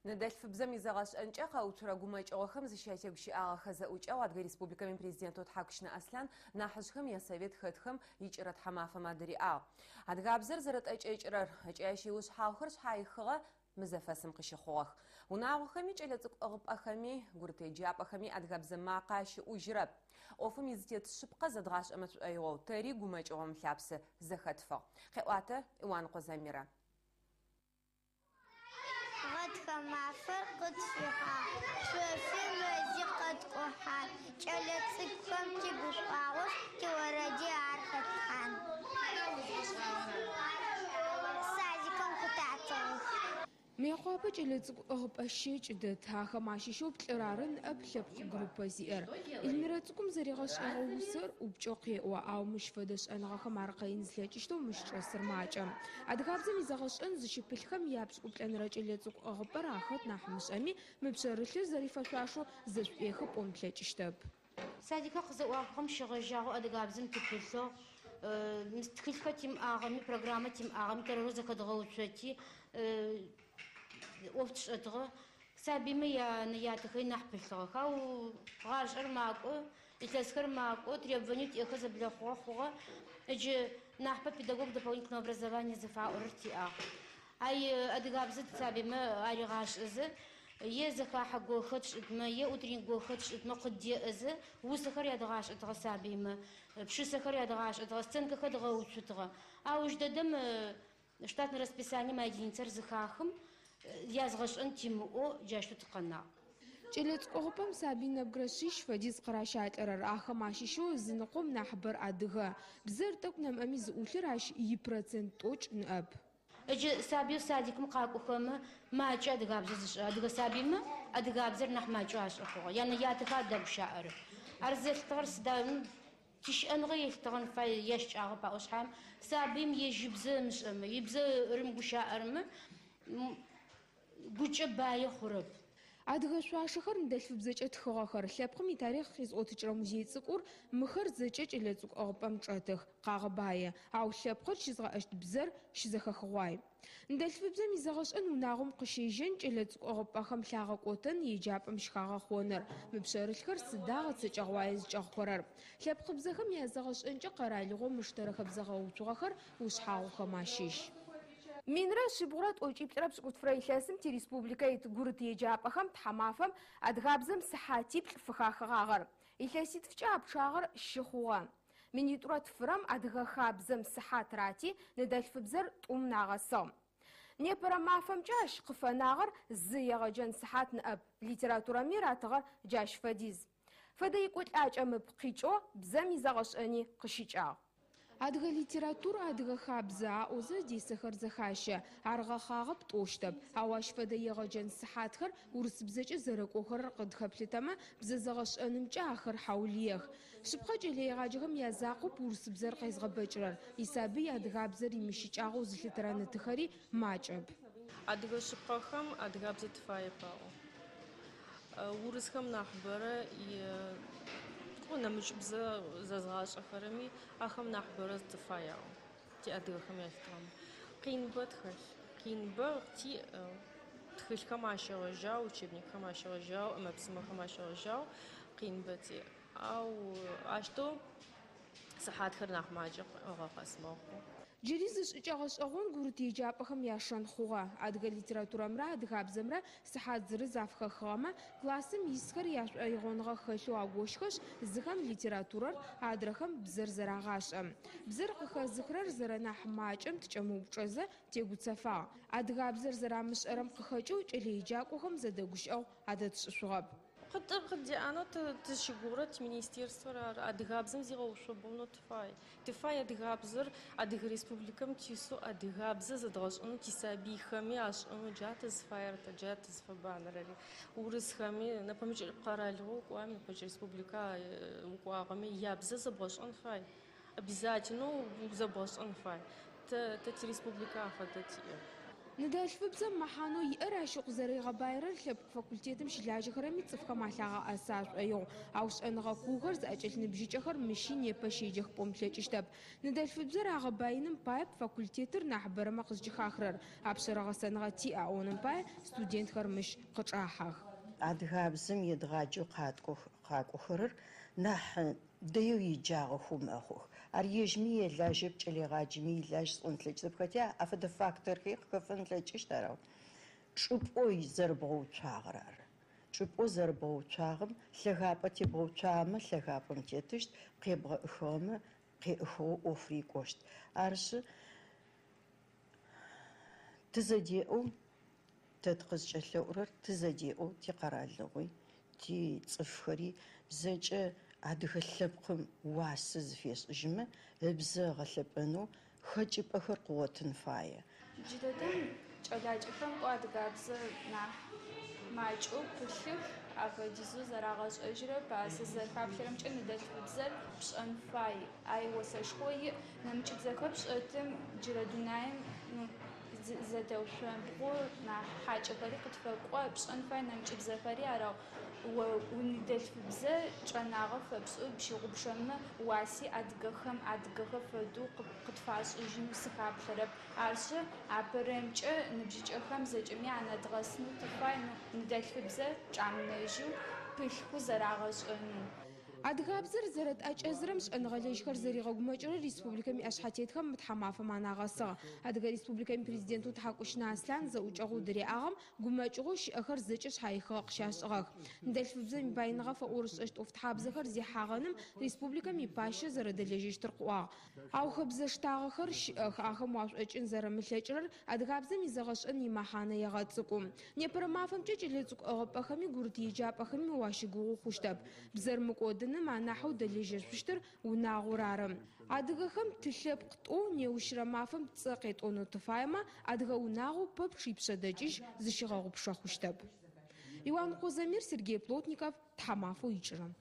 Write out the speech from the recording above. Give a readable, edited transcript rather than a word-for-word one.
Ныдэлъфыбзэм изэгъэшӏэнкӏэ къэуцурэ гумэкӏыгъохэм зыщатегущыӏагъэхэ зэӏукӏэгъу Адыгэ Республикэм и Президентэу Тхьакӏущынэ Аслъан нахьыжъхэм я Совет хэтхэм икӏырэ тхьамафэм адыриӏагъ. Адыгабзэр зэрэтӏэкӏэкӏырэр ыкӏи ащ иушъхьагъухэр шъхьаихыгъэ мы зэфэсым къыщыхъугъэх. Унагъохэми, кӏэлэцӏыкӏу ӏыгъыпӏэхэми, гурыт еджапӏэхэми адыгэбзэ макъэ ащыӏужьырэп. ӏофым изытет шъыпкъэ зэдгъашӏэмэ тшӏоигъоу тэри гумэкӏыгъом ылъапсэ зэхэтфыгъ, къеӏуатэ Иуаныкъо Замирэ. Гъэтхэ мафэр къытфихьагъ, Шъофи мэзи къэткӏухьан, Кӏэлэцӏыкӏухэм тигушӏуагъошъ, Тиорэди ар хэтлъхьан. Садикым къытатыгъэх. Мыекъуапэ кӏэлэцӏыкӏу ӏыгъыпӏэ щэкӏ дэт. Ахэм ащыщэу плӏыр ары ныӏэп лъэпкъ группэ зиӏэр. Эльмирэ цӏыкӏум зэригъэшӏэгъэ усэр ӏупкӏэу къеӏо, ау мыщ фэдэ шӏэныгъэхэм аркъэин зылъэкӏыщтэу мыщ чӏэсыр макӏэ. Адыгабзэм изэгъэшӏэн зыщыпылъхэм япшӏыкӏуплӏэнэрэ кӏэлэцӏыкӏу ӏыгъыпӏэр ахэт нахь мышӏэми, мы пшъэрылъыр зэрифэшъуашэу зэшӏуехы пӏон плъэкӏыщтэп. Садикэр къызэӏуахыгъэм щегъэжьагъэу адыгабзэм тыпылъыгъ. Тхылъхэр тимыӏагъэми, программэ тимыӏагъэми тэрэрэу зэхэдгъэуцоти, ӏоф тшӏэтыгъэ. Сабыймэ янэ-ятэхэри нахь пылъыгъэх. Ау гъашӏэр макӏо, илъэсхэр макӏо, требованиеу тиӏэхэр зэблэхъугъэ хъугъэ. Ыджы нахьыпэ педагог дополнительного образования зыфаӏорэр тиӏагъ. Ай адыгабзэ сабыймэ аригъашӏэзэ, е зэхахьэ гохэ тшӏытмэ, е утренник гохэ тшӏытмэ къыддеӏэзэ, усэхэр ядгъашӏэтыгъэ сабыймэ, пшысэхэр ядгъашӏэтыгъэ, сценкэхэр дгъэуцутыгъэ. Ауж дэдэм штатнэ расписанием а единицэр зыхахым, язгъэшӏэн тимыӏэу джащтэу тыкъэнагъ. Кӏэлэцӏыкӏу ӏыгъыпӏэм сабый нэбгырэ шъищ фэдиз къыращалӏэрэр, ахэм ащыщэу ызыныкъом нахьыбэр адыгэ. Бзэр тӏэкӏу нэмыӏэми зыӏулъыр ащ ипроцент тӏокӏ ныӏэп. Ыджы сабыеу садикым къакӏохэмэ макӏэ адыгабзэ зышӏэ. Адыгэ сабыймэ адыгабзэр нахь макӏэу ашӏэ хъугъэ. Янэ-ятэхэр адэгущаӏэрэп. Ар зэлъытыгъэр сыда? Тищыӏэныгъэ елъытыгъэн фай, ящыкӏагъэп аӏо шъхьаем, сабыим ежь ыбзэ ымышӏэмэ, ыбзэ рымыгущаӏэрэмэ, гукӏэ баи хъурэп. Адыгэ шъуашэхэр, ныдэлъфыбзэкӏэ тхыгъэхэр, лъэпкъым итарихъ къизыӏотыкӏырэ музей цӏыкӏур, мыхэр зэкӏэ кӏэлэцӏыкӏу ӏыгъыпӏэм чӏэтых, къагъэбае. Ау лъэпкъыр щызгъэӏэщт бзэр щызэхэхыгъуай. Ныдэлъфыбзэм изэгъэшӏэн унагъом къыщежьэн, кӏэлэцӏыкӏу ӏыгъыпӏэхэм лъагъэкӏотэн, еджапӏэм щыхагъэхъоныр. Мы пшъэрылъхэр сыда гъэцэкӏэгъуае зыкӏэхъухэрэр? Лъэпкъыбзэхэм язэгъэшӏэнкӏэ къэралыгъом ыштэрэ хэбзэгъэуцугъэхэр ушъхьагъухэм ащыщ. Минрэ шъибгъурэ тӏокӏиплӏырэ пшӏыкӏутфырэ илъэсым тиреспубликэ ит гурыт еджапӏэхэм тхьамафэм адыгабзэм сыхьатиплӏ фыхахыгъагъэр. Илъэситфкӏэ а пчъагъэр щы хъугъэ. Минитӏурэ тфырэм адыгэ хабзэм сыхьат рати, ныдэлъфыбзэр тӏум нагъэсыгъ. Непэрэ мафэмкӏэ ащ къыфэнагъэр зы егъэджэн сыхьат ныӏэп, литературэми ратыгъэр джащ фэдиз. Фэдэ екӏолӏакӏэм ыпкъ къикӏэу бзэм изэгъэшӏэни къыщыкӏагъ. Адыгэ литератур, адыгэ хабзэ аӏозэ десэхэр зэхащэ. Ар гъэхъагъэп тӏощтэп. Ау ащ фэдэ егъэджэн сыхьатхэр урысыбзэкӏэ зэрэкӏохэрэр къыдхэплъытэмэ, бзэ зэгъэшӏэнымкӏэ ахэр хьаулыех. Шъыпкъэ, кӏэлэегъаджэхэм язакъоп урысыбзэр къезгъэбэкӏырэр, исабый адыгабзэр имыщыкӏагъэу зылъытэрэ ны-тыхэри макӏэп. Адыгэ шъыпкъэхэм адыгабзэ тыфаеп аӏо. Урысхэм нахьыбэрэ кӏо нэмыкӏ бзэ зэзгъашӏэхэрэми ахэм нахьыбэрэ тыфай аӏо, тиадыгэхэм ялъытыгъэмэ. Къиныбэ тхэлъ. Къиныбэ тиӏ тхылъхэм ащегъэжьагъ, учебникхэм ащегъэжьагъ, ӏэмэ-псымэхэм ащегъэжьагъ, къиныбэ тиӏ. Ау ащтэу сыхьатхэр нахь макӏэ гъэ къэс мэхъу. Джыри зы шӏыкӏэ гъэшӏэгъон гурыт еджапӏэхэм яшэн хъугъэ. Адыгэ литературэмрэ адыгабзэмрэ сыхьат зырыз афыхэхыгъэмэ, классым исхэр яшӏоигъоныгъэ хэлъэу агощхэшъ, зыхэм литературэр, адрэхэм бзэр зэрагъашӏэ. Бзэр къыхэзыхырэр зэрэнахь макӏэм тыкӏэмыупчӏэзэ, тегуцэфагъ. Адыгабзэр зэрамышӏэрэм къыхэкӏэу кӏэлэеджакӏохэм зэдэгущыӏэгъу адэтшӏышъугъэп. Къыддеӏэнэу тызщыгугъырэ тиминистерствэр ары. Адыгабзэм зигъэушъомбгъунэу тыфай. Тыфай адыгабзэр Адыгэ Республикэм тисэу адыгабзэ зэдгъэшӏэнэу тисабыйхэми ашӏэнэу джа тызфаер тэ, джа тызфэбанэрэри. Урысхэми, нэпэмыкӏ къэралыгъо укӏуагъэми, нэпэмыкӏ республикэ укӏуагъэми ябзэ зэбгъэшӏэн фай. Обязательнэу зэбгъэшӏэн фай. Тэ, тэ тиреспубликэ афэдэ тиӏэп. Ныдэлъфыбзэм мэхьанэу иӏэр ащ укъызэригъэбаирэр лъэпкъ факультетым щылажьэхэрэми цӏыфхэм алъагъэӏэсы ашӏоигъу. Ау шӏэныгъэ куухэр зыӏэкӏэлъ ныбжьыкӏэхэр мыщи непэ щеджэх пӏон плъэкӏыщтэп. Ныдэлъфыбзэр агъэбаиным паеп факультетыр нахьыбэрэмэ къызкӏыхахырэр. Апшъэрэ гъэсэныгъэ тиӏ аӏоным пае студентхэр мыщ къычӏахьэх. Адыгабзэм едгъаджэу къакӏохэрэр нахь дэеу еджагъэхэу мэхъух. Ар ежьми елажьэп, кӏэлэегъаджэми илажь сӏон слъэкӏыщтэп. Хэти афэдэ факторхэр къыхэфэн ылъэкӏыщт, арау чӏыпӏэу зэрыбгъэуцуагъэр ары. Чӏыпӏэу зэрыбгъэуцуагъэм лъэгапӏэ тебгъэуцуагъэмэ лъэгапӏэм тетыщт, къебгъэӏыхыгъэмэ къеӏыхыгъэу ӏоф рикӏощт. Арышъы, тызэдеӏэу тэ тыкъызкӏэлъэӏурэр тызэдеӏэу тикъэралыгъуи, тицӏыфхэри зэкӏэ адыгэ лъэпкъым уасэ зыфешӏыжьымэ, ыбзэ ыгъэлъэпӏэнэу хэкӏыпӏэхэр къыгъотын фае. Джыдэдэм кӏэлакӏэхэм кӏо адыгабзэр нахь макӏэу пылъых, афэдизэу зэрагъэшӏэжьырэп. А сызэрэхаплъэрэмкӏэ ныдэлъфыбзэр пшӏэн фай. Ай осэшхо иӏ. Нэмыкӏыбзэхэр пшӏэтым джырэ дунаим зэдэушъомбгъу, нахь хьакӏэхэри къытфэкӏо, пшӏэн фай нэмыкӏыбзэхэри арау о уныдэлъфыбзэ чӏэнагъэ фэпшӏэу пщыгъупшэмэ уаси адыгэхэм адыгэхэр фэдэу къытфашӏыжьынэу сыхаплъэрэп. Арышъы, апэрэмкӏэ ныбжьыкӏэхэм зэкӏэми анэдгъэсынэу тыфай ныдэлъфыбзэр чӏамынэжьэу пылъхэу зэрагъэшӏэнэу. Адыгабзэр зэрэтӏэкӏэзырэм шӏэныгъэлэжьхэр зэригъэгумэкӏырэр республикэм иӏэшъхьэтетхэм мы тхьамафэм анагъэсыгъ. Адыгэ Республикэм и Президентэу Тхьакӏущынэ Аслъан зэӏукӏэгъоу дыриӏагъэм гумэкӏыгъоу щыӏэхэр зэкӏэ шъхьаихыгъэ къыщашӏыгъэх. Ныдэлъфыбзэм ибаиныгъэ фэӏорышӏэщт ӏофтхьабзэхэр зехьагъэным республикэм ипащэ зэрэдэлэжьэщтыр къыӏуагъ. Ау хэбзэ штагъэхэр щыӏэх, ахэм уашӏокӏын зэрэмылъэкӏырэр адыгабзэм изэгъэшӏэн имэхьанэ егъэцӏыкӏу. Непэрэ мафэмкӏэ кӏэлэцӏыкӏу ӏыгъыпӏэхэми гурыт еджапӏэхэми уащыгугъу хъущтэп. Бзэр мыкӏодыным анахьэу дэлэжьэшъущтыр унагъор ары. Адыгэхэм тылъэпкъ тӏоу неущрэ мафэм тцӏэ къетӏонэу тыфаемэ, адыгэ унагъоу пэпчъ ипшъэдэкӏыжь зыщигъэгъупшэ хъущтэп. Иуаныкъо Замир, Сергей Плотников, тхьамафэу икӏырэм.